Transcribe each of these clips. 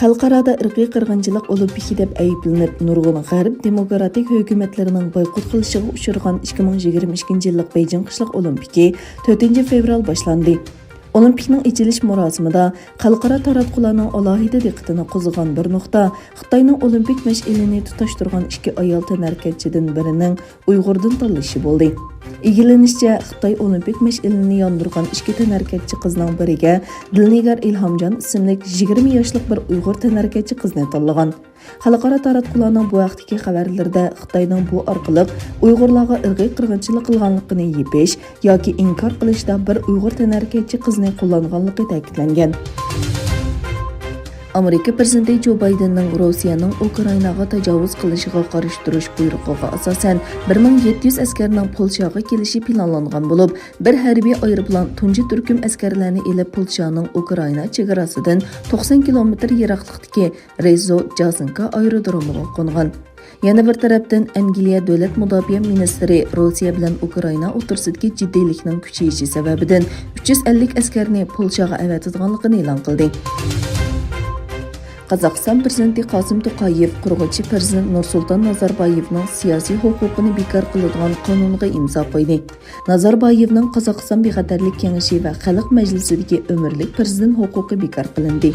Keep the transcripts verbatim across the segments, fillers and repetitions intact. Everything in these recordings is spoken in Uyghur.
خەلقئارادا ئىرقىي قىرغىنچىلىق ئولىمپىكى دەپ ئەيىبلىنىپ، نۇرغۇن غەرب دېموكراتىك ھۆكۈمەتلىرىنىڭ بايقۇت قىلىشىغا ئۇچرىغان ئىككى مىڭ يىگىرمە ئىككىنچى يىللىق بېيجىڭ قىشلىق ئولىمپىكى تۆتىنچى فېۋرال باشلاندى. ئولىمپىكنىڭ ئېچىلىش مۇراسىمىدا خەلقئارا تاراتقۇلارنىڭ ئالاھىدە دىققىتىنى قوزغىغان بىر نۇقتا، خىتاينىڭ ئولىمپىك مەشئىلىنى تۇتاشتۇرغان ئىككى ئايال تەنھەرىكەتچىدىن بىرىنىڭ ئۇيغۇردىن تاللىشى بولدى. ئىگىلىنىشىچە، خىتاي ئولىمپىك مەشئىلىنى ياندۇرغان ئىككى تەنھەرىكەتچى قىزنىڭ بىرىگە دىلنىگار ئىلھامجان ئىسىملىك يىگىرمە ياشلىق بىر ئۇيغۇر تەنھەرىكەتچى قىزنى تاللىغان. خەلقئارا تاراتقۇلارنىڭ بۇ ھەقتىكى خەۋەرلىرىدە خىتاينىڭ بۇ ئارقىلىق ئۇيغۇرلارغا ئىرقىي قىرغىنچىلىق قىلغانلىقىنى يېپىش ياكى ئىنكار قىلىشتا بىر ئۇيغۇر تەنھەرىكەتچى قىزنى قوللانغانلىقى تەكىتلەنگەن. ئامېرىكا پىرېزىدېنتى جو بايدېننىڭ روسىيەنىڭ ئۇكرائىناغا تاجاۋۇز قىلىشىغا قارشى تۇرۇش بۇيرۇقىغا ئاساسەن، بىر مىڭ يەتتە يۈز ئەسكەرنىڭ پولشاغا كېلىشى پىلانلانغان بولۇپ، بىر ھەربىي ئايروپىلان تۇنجى تۈركۈم ئەسكەرلەرنى ئېلىپ، پولشانىڭ ئۇكرائىنا چېگراسىدىن توقسان كىلومېتىر يىراقلىقتىكى رېزو جازىنكا ئايرودرومىغا قونغان. يەنە بىر تەرەپتىن، ئەنگلىيە دۆلەت مۇداپىئە مىنىستىرى روسىيە بىلەن ئۇكرائىنا ئوتتۇرىسىدىكى جىددىيلىكنىڭ كۈچىيىشى سەۋەبىدىن ئۈچ يۈز ئەللىك ئەسكەرنى پولشاغا ئەۋەتىدىغانلىقىنى ئېلان قىلدى. قازاقىستان پىرېزىدېنتى قاسىم توقايېۋ قۇرغۇچى پىرېزىدېنت نۇرسۇلتان نازاربايېۋنىڭ سىياسىي ھوقۇقىنى بىكار قىلىدىغان قانۇنغا ئىمزا قويدى. نازاربايېۋنىڭ قازاقىستان بىخەتەرلىك كېڭىشى ۋە خەلق مەجلىسىدىكى ئۆمۈرلۈك پىرېزىدېنت ھوقۇقى بىكار قىلىندى.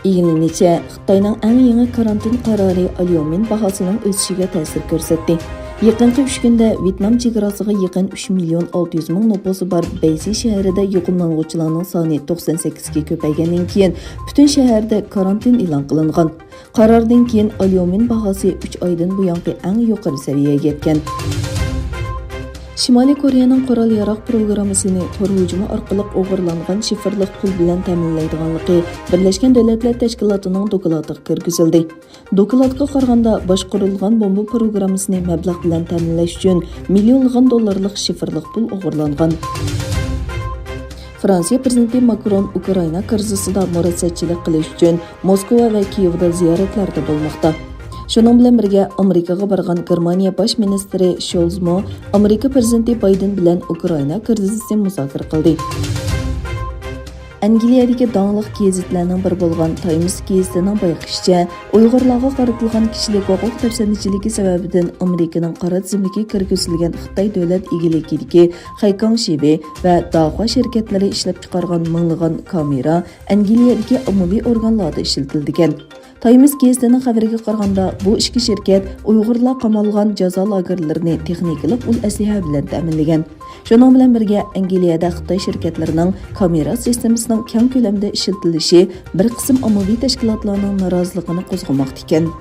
ئىگىلىنىشىچە، خىتاينىڭ ئەڭ يېڭى كارانتىن قارارى ئاليۇمىن باھاسىنىڭ ئۆسۈشىگە تەسىر كۆرسەتتى. يېقىنقى ئۈچ كۈندە ۋيېتنام چېگراسىغا يېقىن ئۈچ مىليون ئالتە يۈز مىڭ نوپۇسى بار بەيجىڭ شەھىرىدە يۇقۇملانغۇچىلارنىڭ سانى توقسان سەككىزگە كۆپەيگەندىن كېيىن، پۈتۈن شەھەردە كارانتىن ئېلان قىلىنغان. قاراردىن كېيىن ئاليۇمىن باھاسى ئۈچ ئايدىن بۇيانقى ئەڭ يۇقىرى سەۋىيەگە يەتكەن. شىمالىي كورېيەنىڭ قورال-ياراغ پروگراممىسىنى تور ھۇجۇمى ئارقىلىق ئوغرىلانغان شىفىرلىق پۇل بىلەن تەمىنلەيدىغانلىقى بىرلەشكەن دۆلەتلەر تەشكىلاتىنىڭ دوكلاتىغا كىرگۈزۈلدى. دوكلاتقا قارىغاندا، باشقۇرۇلغان بومبا پروگراممىسىنى مەبلەغ بىلەن تەمىنلەش ئۈچۈن مىليونلىغان دوللارلىق شىفىرلىق پۇل ئوغرىلانغان. فرانسىيە پىرېزىدېنتى ماكرون ئۇكرائىنا كىرىزىسىدا مۇرەسسەتچىلىك قىلىش ئۈچۈن موسكۋا ۋە كىيېۋدا زىيارەتلەردە بولماقتا. شۇنىڭ بىلەن بىرگە، ئامېرىكىغا بارغان گېرمانىيە باش مىنىستىرى شولزمۇ ئامېرىكا پىرېزىدېنتى بايدېن بىلەن ئۇكرائىنا كىرىزىسى مۇزاكىرە قىلدى. ئەنگلىيەدىكى داڭلىق گېزىتلەرنىڭ بىرى بولغان تايمس گېزىتىنىڭ بايقىشىچە، ئۇيغۇرلارغا قارىتىلغان كىشىلىك ھوقۇق دەپسەندىچىلىكى سەۋەبىدىن ئامېرىكىنىڭ قارا تىزىملىكىگە كىرگۈزۈلگەن خىتاي دۆلەت ئىگىلىكىدىكى خەيكاڭ شىۋې ۋە داخۇا شىركەتلىرى ئىشلەپچىقارغان مىڭلىغان كامېرا ئەنگلىيەدىكى ئاممىۋى ئورگانلاردا ئىشلىتىلىدىكەن. تايمس گېزىتىنىڭ خەۋىرىگە قارىغاندا، بۇ ئىككى شىركەت ئۇيغۇرلار قامالغان جازا لاگېرلىرىنى تېخنىكىلىق ئۇل ئەسلىھە بىلەن تەمىنلىگەن. شۇنىڭ بىلەن بىرگە، ئەنگلىيەدە خىتاي شىركەتلىرىنىڭ كامېرا سىستېمىسىنىڭ كەڭ كۆلەمدە ئىشلىتىلىشى بىر قىسىم ئاممىۋى تەشكىلاتلارنىڭ نارازىلىقىنى قوزغىماقتا ئىكەن.